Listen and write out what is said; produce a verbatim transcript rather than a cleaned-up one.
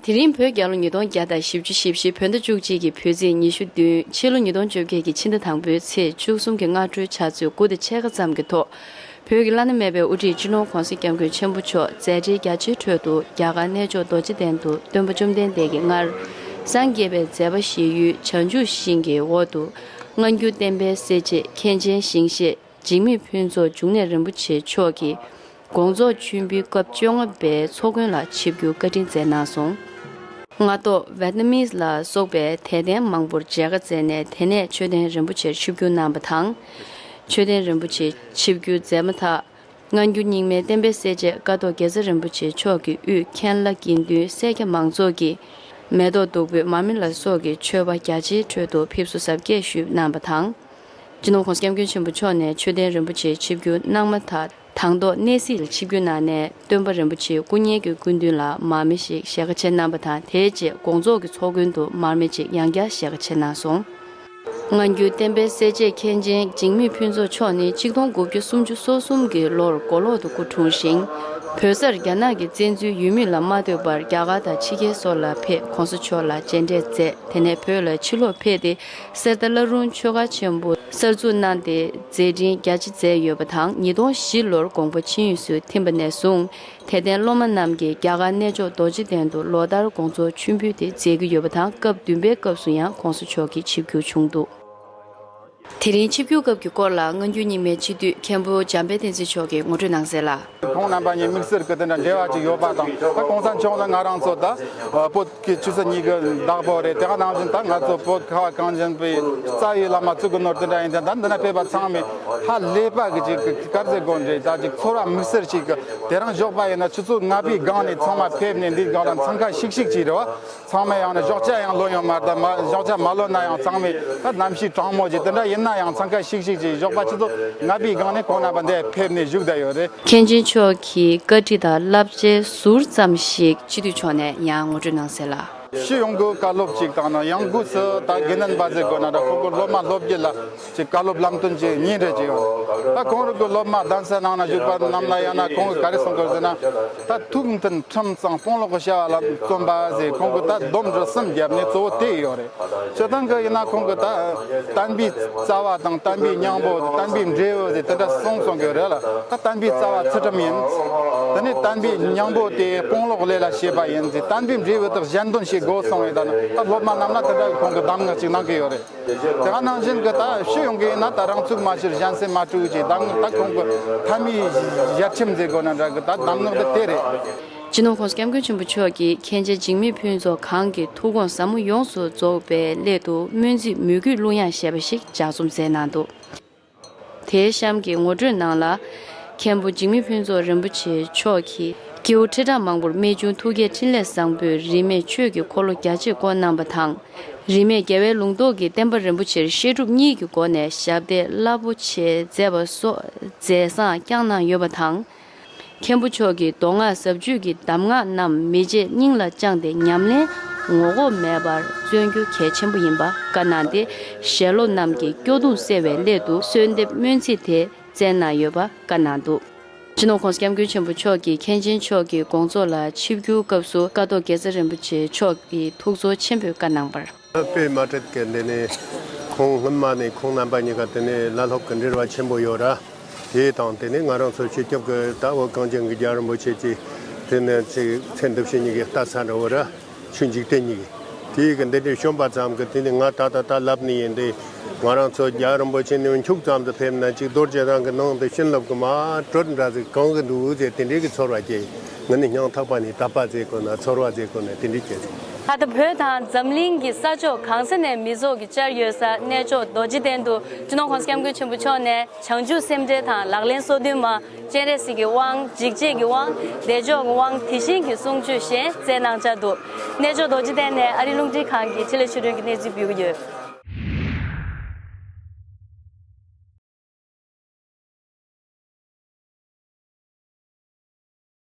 དེ་རིང་བོད་རྒྱལ་ལོ་ཉིས་སྟོང་བརྒྱ་དང་བཞི་བཅུ་ཞེ་བཞི་བོད་ཟླ་བཅུ་གཅིག་གི་བོད་ཚེས་ཉི་ཤུ་བདུན། ཕྱི་ལོ་ཉིས་སྟོང་བཅོ་བརྒྱད་ཀྱི་ཕྱི་ཟླ་དང་པོའི་ཚེས་བཅུ་གསུམ་གྱི་སྔ་དྲོའི་ཆུ་ཚོད་དགུ་དང་ཕྱེད་ཀ་ཙམ་གྱི་ཐོག་བོད་ཀྱི་བླ་ན་མེད་པའི་དབུ་ཁྲིད་སྤྱི་ནོར་༧གོང་ས་༧སྐྱབས་མགོན་ཆེན་པོ་མཆོག་མཛད་འཕྲིན་རྒྱ་ཆེའི་ཁྲོད་དུ་རྒྱ་གར་གནས་མཆོག་རྡོ་རྗེ་གདན་དུ་སྟོན་པ་བཅོམ་ལྡན་འདས་ཀྱིས་སྔར་སངས་རྒྱས་པའི་མཛད་པ་བཞེས་ཡུལ་བྱང་ཆུབ་ཤིང་གི་འོག་ཏུ་སྔ་འགྱུར་བསྟན་པའི་གསལ་བྱེད་མཁན་ཆེན་ཞིང་གཤེགས་འཇིགས་མེད་ཕུན་ཚོགས་འབྱུང་གནས་རིན་པོ་ཆེ་མཆོག་གིས་དགོངས་རྫོགས་མཆོད་འབུལ་སྐབས་བཅོ་ལྔ་པའི་ཚོགས་མགོན་ལ་ཆིབས་བསྒྱུར་བཀའ་དྲིན་སྩལ་གནང་སོང་། སྔ་ཐོག་ཝེ་ཏི་ནམ་ལ་སོགས་པའི་དད་ལྡན་མང་པོར་མཇལ་ཁ་བསྩལ་ནས་དེ་ནས་མཆོད་རྟེན་རིན་པོ་ཆེར་ཆིབས་བསྒྱུར་གནང་བ་དང་། མཆོད་རྟེན་རིན་པོ་ཆེ་ཆིབས་བསྒྱུར་མཛད་མ་ཐག་སྔ་འགྱུར་རྙིང་མའི་བསྟན་པའི་གསལ་བྱེད་ཀཿཐོག་དགེ་རྩ་རིན་པོ་ཆེ་མཆོག་གི་དབུས་མཁན་བླ་དགེ་འདུན་སེར་སྐྱ་མང་ཚོགས་ཀྱིས་མེ་ཏོག་བདུག་སྤོས་མར་མེ་ལ་སོགས་ཀྱི་མཆོད་པ་རྒྱ་ཆེའི་ཁྲོད་དུ་ཕེབས་བསུ་གཟབ་རྒྱས་ཞུས་གནང་བ་དང་། སྤྱི་ནོར་༧གོང་ས་༧སྐྱབས་མགོན་ཆེན་པོ་མཆོག་ནས་མཆོད་རྟེན་རིན་པོ་ཆེ་ཆིབས་བསྒྱུར་གནང་མ་ཐག་དང་ཐོག་གནས་གཟིགས་ལ་ཆིབས་བསྒྱུར་གནང་ནས་སྟོན་པ་རིན་པོ་ཆེའི་སྐུ་བརྙན་གྱི་སྐུ་མདུན་ལ་མར་མེ་ཞིག་ཞལ་ཁ་ཕྱེ་གནང་བ་དང་། དེའི་རྗེས་དགོངས་རྫོགས་ཀྱི་ཚོགས་མགོན་དུ་མར་མེ་ཅིག་ཡང་བསྐྱར་ཞལ་ཁ་ཕྱེ་གནང་སོང་། སྔ་འགྱུར་བསྟན་པའི་གསལ་བྱེད་མཁན་ཆེན་འཇིགས་མེད་ཕུན་ཚོགས་མཆོག་ནི་ཆིག་སྟོང་དགུ་བརྒྱ་སུམ་ཅུ་སོ་གསུམ་གྱི་ལོར་མགོ་ལོག་ཏུ་སྐུ་འཁྲུངས་ཤིང་། བོད་སར་རྒྱ་ནག་གི་བཙན་འཛུལ་ཡོད་མུས་ལ་མ་ལྟོས་པར་རྒྱ་གར་དང་ཕྱི་རྒྱལ་སོགས་ལ་ཕེབས་༧གོང་ས་མཆོག་ལ་མཇལ་འཕྲད་མཛད། དེ་ནས་བོད་ལ་ཕྱིར་ལོག་ཕེབས་ཏེ་གསེར་རྟ་བླ་རུང་ཆོས་སྒར་ཆེན་པོ་གསར་འཛུགས་གནང་སྟེ་མཛད་འཕྲིན་རྒྱ་ཆེ་མཛད་ཡོད་པ་དང་། ཉིས་སྟོང་བཞི་ལོར་དགོངས་པ་ཆེན་ཡོན་སུ་ཐིམ་པ་ནས་བཟུང་དད་ལྡན་སློབ་མ་རྣམས་ཀྱིས་རྒྱ་གར་གནས་མཆོག་རྡོ་རྗེ་གདན་དུ་ལོ་ལྟར་དགོངས་རྫོགས་མཆོད་འབུལ་དེ་མཛད་ཀྱི་ཡོད་པ་དང་། སྐབས་བདུན་པའི་སྐབས་སུ་ཡང་༧གོང་ས་མཆོག་གི་ཆིབས་བསྒྱུར་བྱུང་འདུག་དེ་རིང་ཆིབས་བསྒྱུར་སྐབས་ཀྱི་སྐོར་ལ་སྔ་འགྱུར་རྙིང་མའི་སྤྱི་འཐུས་མཁན་པོ་འཇམ་དཔལ་བསྟན་འཛིན་མཆོག་གིས་ངོ་སྤྲོད་གནང་གསལ་ལ། ཁོང་རྣམ་པ་གཉིས་དམིགས་བསལ་གྱི་དེ་འདྲ་འབྲེལ་བ་ཅིག་ཡོད་པ་དང་། ད་གོང་ས་མཆོག་ནི་ང་རང་ཚོ་ད་བོད་ཀྱི་ཆོས་སྲིད་གཉིས་ཀྱི་བདག་པོ་རེད། དེ་ག་ནང་བཞིན་ད་ང་ཚོ་བོད་ཁ་བ་གངས་ཅན་པའི་རྩ་བའི་བླ་མ་གཙུག་གི་ནོར་དེ་འདྲ་ཡིན་ཙང་། ད་འདི་ན་ཕེབས་པ་ཚང་མས་ཧ་ལས་པ་གི་ཅིག་ག་རེ་ཟེར་དགོས་རེད། ད་ཅིག་ཚོར་བ་དམིགས་བསལ་ཞིག་གི་དེ་རིང་ཞོགས་པ་ཡིན་ན་ཆུ་ཚོད་ལྔ་པའི་སྒང་ནས་ཚང་མ་ཕེབས་ནས་འདིའི་སྒང་ལ་འཚང་ཁ་ཤིག་ཤིག་ཅིག་རེད་བ། ཚང་མས་ཡང་ན་ཞོགས་ཇ་ཡང་ལོན་ཡོད་མ་རེད། ད་མ་ཞོགས་ཇ་མ་ལོན་ན་ཡང་ཚང་མས་ད་གནམ་གཤིས་གྲང་མོ་ཅིག་དེ་འདྲ་ཡིན་ན་ཡང་འཚང་ཁ་ཤིག་ཤིག་ཅིག་ཞོགས་པ་ཆུ་ཚོད་ལྔ་པའི་སྒང་ནས་ཁོང་རྣམ་པ་འདིར་ཕེབས་ནས་བཞུགས་བསྡད་ཡོད་རེད། མཁན་ཆེན་མཆོག་གི་བཀའ་ཁྲིད་དང་བསླབ་བྱའི་ཟུར་ཙམ་ཞིག་སྤྱི་འཐུས་མཆོག་ནས་ཡང་ངོ་སྤྲོད་གནང་གསལ་ལ། ཕྱི་ཡོང་སྒོའི་བཀའ་སློབ་ཅིག་དང་ནི་ཡང་སྒོས་སུ་ད་དགེ་འདུན་པ་ཟེར་དགོས་ན་འདྲ། ཁོང་གི་སློབ་མ་སློབ་བརྒྱུད་ལ་ཅིག་བཀའ་སློབ་ལམ་སྟོན་ཅིག་ཉིན་རེ་ཅིག་ཡོང་། ད་ཁོང་རང་གི་སློབ་མ་གདན་ས་ནང་ན་བཞུགས་པ་རྣམས་ལ་ཡང་ན་ཁོང་གིས་ག་རེ་གསུང་གི་ཟེར་ན། ད་ཐུགས་མཐུན་ཁྲིམས་གཙང་དཔུང་ལོག་གི་བྱ་བ་ལ་བརྩོན་པ་ཟེར་ཁོང་གིས་ད་སྡོམ་རེ་གསུམ་བརྒྱབ་ནས་གཙོ་བོ་དེ་ཡོད་རེད། སྤྱིར་བཏང་གི་ཡིན་ན་ཁོང་གིས་ད་བསྟན་པའི་རྩ་བ་དང་བསྟན་པའི་སྙིང་པོ་བསྟན་པའི་འབྲས་བུ་ཟེར་དེ་འདྲ་གསུངས་སོང་གི་རེད་ལ། ད་བསྟན་པའི་རྩ་བ་ཚུལ་ཁྲིམས་ཡིན། དེ་ནས་བསྟན་པའི་སྙིང་པོ་དེ་དཔུང་ལོག་ལས་ལ་བྱེད་པ་ཡིན་ཟེར། བསྟན་པའི་འབྲས་བུ་དག་གཞན་དོན་བྱེད་དགོས་གསུངས་ཡོད། ད་ནི་ད་སློབ་མ་རྣམས་ལ་དེ་འདྲ་ཁོང་གིས་གདམས་ངག་ཅིག་གནང་གི་ཡོད་རེད། དེ་ག་ནང་བཞིན་གྱི་ད་ཕྱི་ཡོང་གི་ཡིན་ན་ད་རང་ཚུགས་མ་ཕྱིར་གཞན་སེམས་མ་དཀྲུག་ཅེས་གདམས་ངག་ད་ཁོང་གི་མཐའ་མའི་ཞལ་ཆེམས་ཟེར་དགོས་ན་འདྲ་གི་ད་གདམས་ངག་འདི་དེ་རེད། སྤྱི་ནོར་༧གོང་ས་༧སྐྱབས་མགོན་ཆེན་པོ་མཆོག་གིས་མཁན་ཆེན་འཇིགས་མེད་ཕུན་ཚོགས་གང་གི་ཐུགས་དགོངས་ཟབ་མོ་ཡོངས་སུ་རྫོགས་པའི་སླད་དུ་སྨོན་ཚིག་མོས་གུས་ཀླུ་དབྱངས་ཞེས་པ་ཞིག་ལྗགས་རྩོམ་མཛད་གནང་འདུག་དེའི་གཤམ་གྱི་ངོ་སྤྲོད་ནང་ལ། མཁན་པོ་འཇིགས་མེད་ཕུན་ཚོགས་རིན་པོ་ཆེ་མཆོག་གིས་སྐྱེ་བོ་ཁྲི་ཕྲག་མང་པོར་རྨད་བྱུང་ཐུགས་བསྐྱེད་འཕྲིན་ལས་བཟང་པོས་རིས་མེད་ཆོས་ཀྱི་འཁོར་ལོ་རྒྱ་ཆེར་བསྐོར་གནང་བ་དང་། རིས་མེད་རྒྱལ་བའི་ལུང་རྟོགས་ཀྱི་བསྟན་པ་རིན་པོ་ཆེར་བཤད་སྒྲུབ་གཉིས་ཀྱི་སྒོ་ནས་ཞབས་འདེགས་རླབས་པོ་ཆེ་མཛད་པ་སོགས་མཛད་བཟང་བསྐྱངས་གནང་ཡོད་པ་དང་། མཁན་པོ་མཆོག་གིས་མདོ་སྔགས་ཟབ་ཆོས་ཀྱི་གདམས་ངག་རྣམས་མི་བརྗེད་སྙིང་ལ་བཅངས་ཏེ་ཉམས་ལེན་ངོ་ལྐོག་མེད་པར་བརྩོན་རྒྱུ་གལ་ཆེན་པོ་ཡིན་པ་བཀའ་གནང་སྟེ། ཞལ་སློབ་རྣམས་ཀྱི་སྐྱོ་གདུང་སེལ་བའི་སླད་དུ་གསོལ་འདེབས་སྨོན་ཚིག་དེ་བསྩལ་གནང་ཡོད་པ་བཀའ་གནང་འདུག་སྤྱི་ནོར་༧གོང་ས་༧སྐྱབས་མགོན་ཆེན་པོ་མཆོག་གིས་མཁན་ཆེན་མཆོག་གི་དགོངས་རྫོགས་ལ་ཆིབས་བསྒྱུར་སྐབས་སུ་ཀཿཐོག་དགེ་རྩ་རིན་པོ་ཆེ་མཆོག་གིས་ཐུགས་ཚོར་ཆེན་པོས་བཀའ་གནང་བར། དཔེ་མ་འཕྲད་ཀྱི་འདི་ནས་ཁོང་སྔོན་མ་ནས་ཁོང་རྣམ་པ་གཉིས་ཀ་དེ་ནས་བླ་སློབ་ཀྱི་འབྲེལ་བ་ཆེན་པོ་ཡོད་ར། དེ་དང་དེ་ནས་ང་རང་ཚོ་སྤྱི་ཁྱབ་ཀྱི་ད་བོད་གངས་ཅན་གྱི་རྒྱལ་བ་རིན་པོ་ཆེ་གྱི་དེ་ནས་ཚེ་ཚེ་འདི་ཕྱི་གཉིས་ཀྱི་ལྟ་ས་འདྲ་བོ་ར། ཆོས་འཇིག་རྟེན་གཉིས་ཀྱི་དེའི་གི་འདི་འདྲའི་བྱོན་པ་ཙམ་གྱི་དེ་ནས་ང་ད་ད་ད་ལབ་ནི་ཡིན་ཏེ། ང་རང་ཚོ་རྒྱལ་བ་རིན་པོ་ཆེ་ནས་འཁྱུག་ཙམ་དུ་ཕེབས་ན་ཅིག་རྡོ་རྗེ་གདན་གྱི་ནང་དུ་བྱིན་རླབས་ཀྱི་མ་དྲོད་འདྲ་ཟིག་གང་གི་འདུག་ཟེར་དེ་འདྲའི་གི་ཚོར་བ་སྐྱེས། ང་ནི་སྙིང་ཐག་པ་ནས་དད་པ་ཟེར་དགོས་ན་ཚོར་བ་ཟེར་དགོས་ན་དེ་འདྲའི་སྐྱེས་སོང་། ད་ལྟ་བོད་དང་འཛམ་གླིང་གི་ས་ཕྱོགས་གང་ས་ནས་མི་ཚོགས་ཀྱིས་བཅར་ཡོད་ས་གནས་མཆོག་རྡོ་རྗེ་གདན་དུ་སྤྱི་ནོར་༧གོང་ས་༧སྐྱབས་མགོན་ཆེན་པོ་མཆོག་ནས་བྱང་ཆུབ་སེམས་འགྲེལ་དང་ལག་ལེན་སོ་བདུན་མ། སྤྱན་རས་གཟིགས་ཀྱི་དབང་། འཇིགས་བྱེད་ཀྱི་དབང་། བདེ་མཆོག་གི་དབང་། དེ་བཞིན་གྱི་གསུང་ཆོས་གཞན་བསྩལ་གནང་འཆར་འདུག་གནས་མཆོག་རྡོ་རྗེ་གདན་ནས་ཨ་རི་རླུང་འཕྲིན་ཁང་གི་ཆེད་ལས་ཆོས་སྒྲོན་གྱིས་གནས་ཚུལ་ཕུལ་གྱི་ཡོད།